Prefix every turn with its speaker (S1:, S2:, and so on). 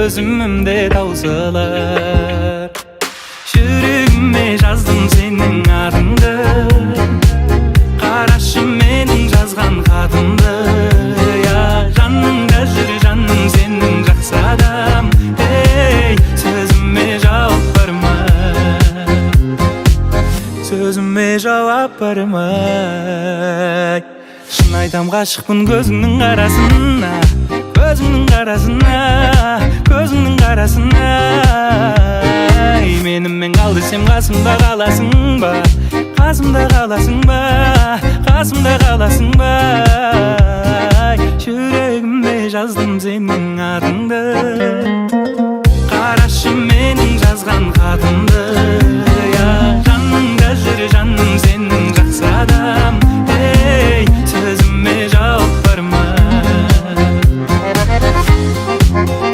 S1: Төзімім де таусылар. Жүрегіме жаздым сенің атыңды, қарашы менің жазған хатымды. Я, жаныңда жүр жаным сенің жақсы адам. Ей, сөзіме жауап бар ма? Сөзіме жауап бар ма? Шын айтам, ғашықпын көзіңнің қарасына, көзіңнің қарасына, көзіңнің қарасына. Ай, менімен қал десем, қасымда қаласың ба? Қасымда қаласың ба? Қасымда қаласың ба? Ай, жүрегіме жаздым сенің атыңды, қарашы менің жазған хатымды.